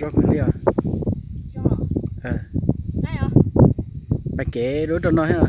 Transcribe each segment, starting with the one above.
Li os. Pas kev lub rau no thiab.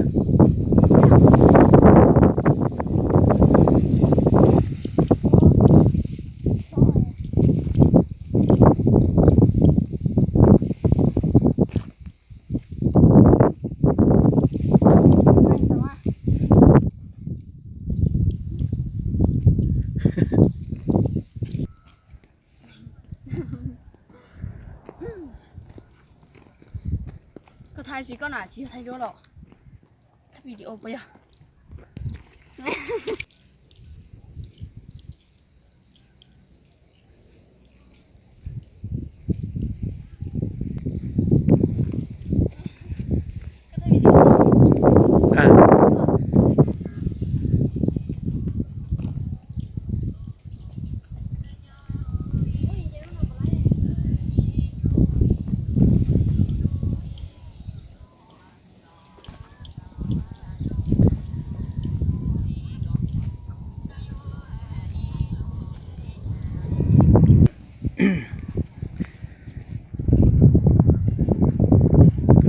Koj thaij tsis, koj na tsis yog thaij duab los thaij video puas yog?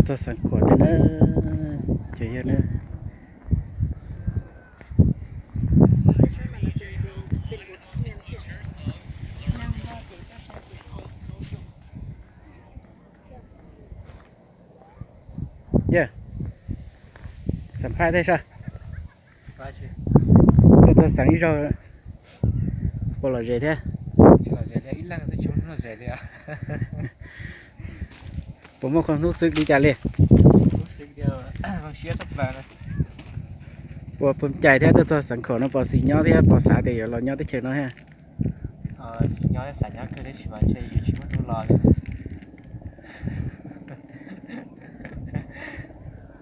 Tuaj txog Xeev Khuam thiab na, ces yog na. Yog, xam phaj tej sab. Tuaj txog xeev ib zaug, puas lom zem thiab? Puas muaj qhov hnub xwb li cas li? Puas pom cai thiab tuaj txog xeev Khuam no puas xis nyob thiab puas xav tias yuav los nyob teb chaws no thiab?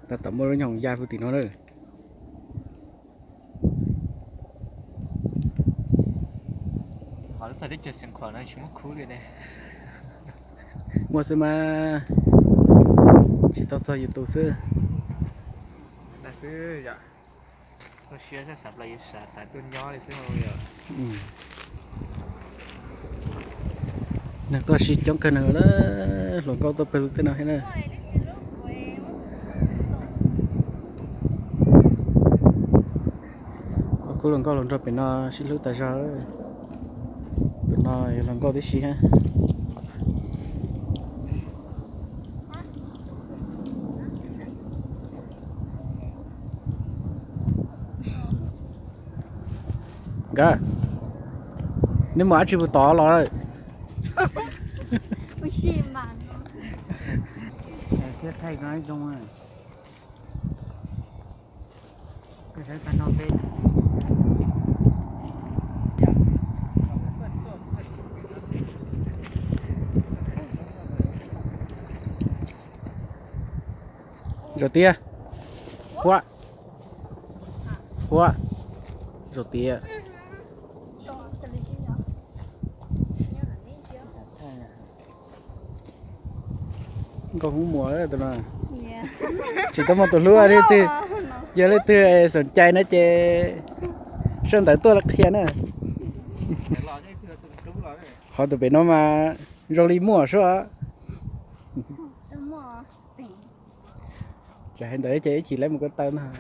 Tab tom muaj lub nyuag ya puag tim no lawm. Muaj xwb mas, tsis tau txog yus tus xwb. Neeg tuaj sib coob kawg na, hluas nkauj tuaj pawg lug tej no thiab na. Ob khub hluas nkauj los nrog pem no sib hlub tas zog. Pem no yog hluas nkauj tib si thiab. Nkawd, neb mus dab tsi puag tod los lawm? Zaum tiab. Huab. Huab. Zaum tiab. Nkauj Hmoob Muas tus no. Tsis tau muaj tus hlub li twg. Yog leej twg xoom cai no ces sau ntawv tuaj los qhia na. Ho tus pem no mas zoo li muaj sub. Tsam hais ntawd ces ib chim lawv mus ko taw ntag.